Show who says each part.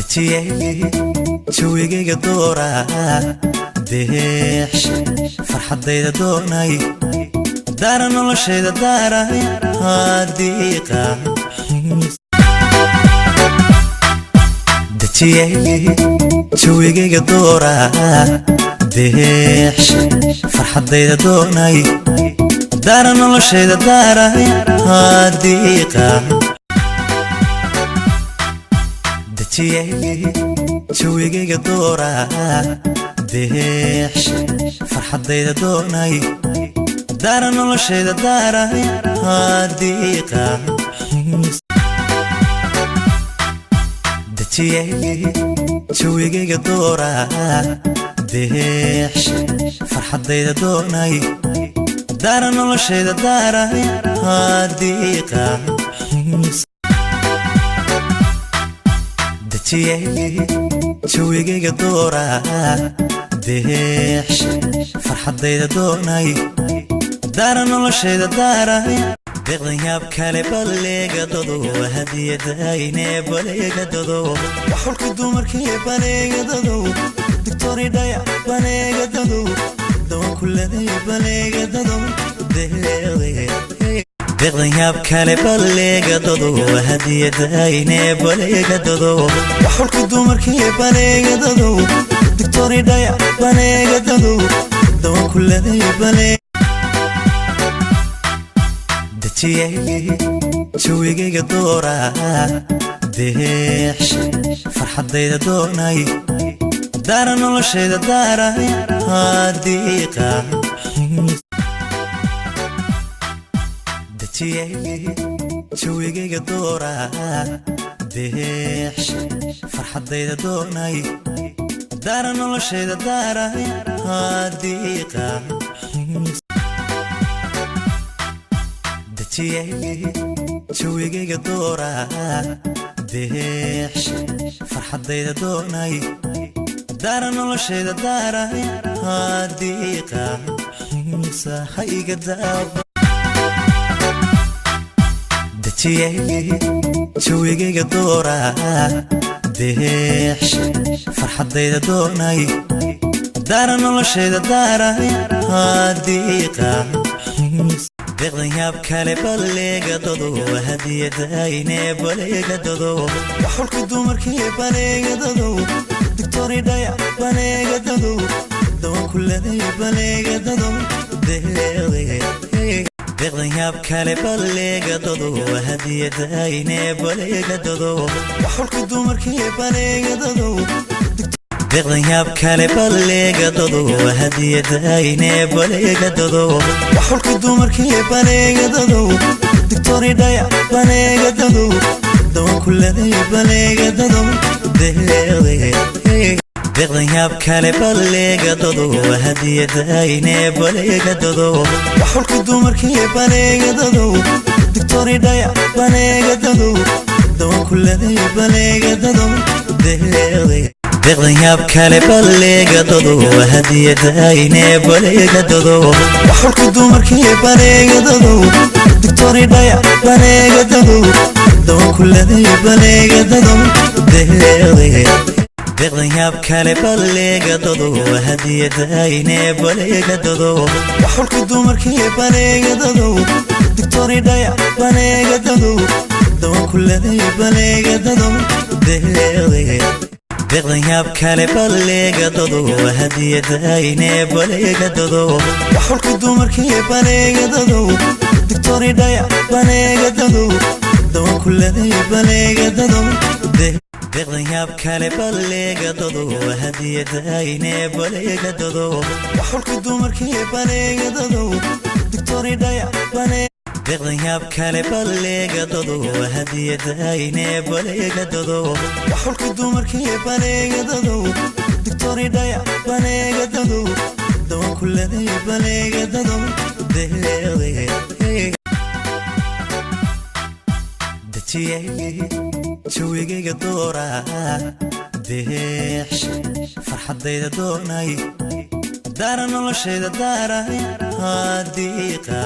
Speaker 1: Dejiyey jawigayga doora, deex farxaddayda doonay, daara noloshayda daaray hadiiqa. Dejiyey jawigayga doora, deex farxaddayda doonay, daara noloshayda daaray hadiiqa. Dejiyey jawigayga doora, deex farxaddayda doonay, daara noloshayda daaray hadiiqa. Dejiyey jawigayga doora, deex farxaddayda doonay, daara noloshayda daaray hadiiqa. Dejiyey jawigayga doora, deex farxaddayda doonay, daara noloshayda daaray. Deeqdan yaab kale baleegadado, hadiyadayne baleegadado, xulka dumarkii baleegadado, dictoridhaya baleegadado, dawan kuleday baleegadado. Deeqdan yaab kale baleegadado, hadiyadayne baleegadado, xulka dumarkii baleegadado, dictoridhaya baleegadado, dawan kuleday balee. Dejiyey jawigayga doora, deex farxaddayda doonay, daara noloshayda daaray hadiiqa. Dejiyey jawigayga doora, deex farxaddayda doonay, daara noloshayda daaray hadiiqa. Dejiyey jawigayga doora, deex farxaddayda doonay, daara noloshayda daaray hadiiqa. Ha iga daaba. Dejiyey jawigayga doora, deex farxaddayda doonay, daara noloshayda daaray hadiiqa. Deeqdan yaab kale baleegadado, hadiyadayne baleegadado, xulka dumarkii baleegadado, dictoridhaya baleegadado, dawan kuleday baleegadado. Deeqdan yaab kale baleegadado, hadiyadayne baleegadado, xulka dumarkii baleegadado. Deeqdan yaab kale baleegadado, hadiyadayne baleegadado, xulka dumarkii baleegadado, dictoridhaya baleegadado, dawan kuleday baleegadado. Deeqdan yaab kale baleegadado, hadiyadayne baleegadado, xulka dumarkii baleegadado, dictoridhaya baleegadado, dawan kuleday baleegadado. Deeqdan yaab kale baleegadado, hadiyadayne baleegadado, xulka dumarkii baleegadado, dictoridhaya baleegadado, dawan kuleday baleegadado. Deeqdan yaab kale baleegadado, hadiyadayne baleegadado, xulka dumarkii baleegadado, dictoridhaya baleegadado, dawan kuleday baleegadado. Deeqdan yaab kale baleegadado, hadiyadayne baleegadado, xulka dumarkii baleegadado, dictoridhaya baleegadado, dawan kuleday baleegadado. Deeqdan yaab kale baleegadado, hadiyadayne baleegadado, xulka dumarkii baleegadado, dictoridhaya balee. Deeqdan yaab kale baleegadado, hadiyadayne baleegadado, xulka dumarkii baleegadado, dictoridhaya baleegadado, dawan kuleday baleegadado. Dejiyey jawigayga doora, deex farxaddayda doonay, daara noloshayda daaray hadiiqa.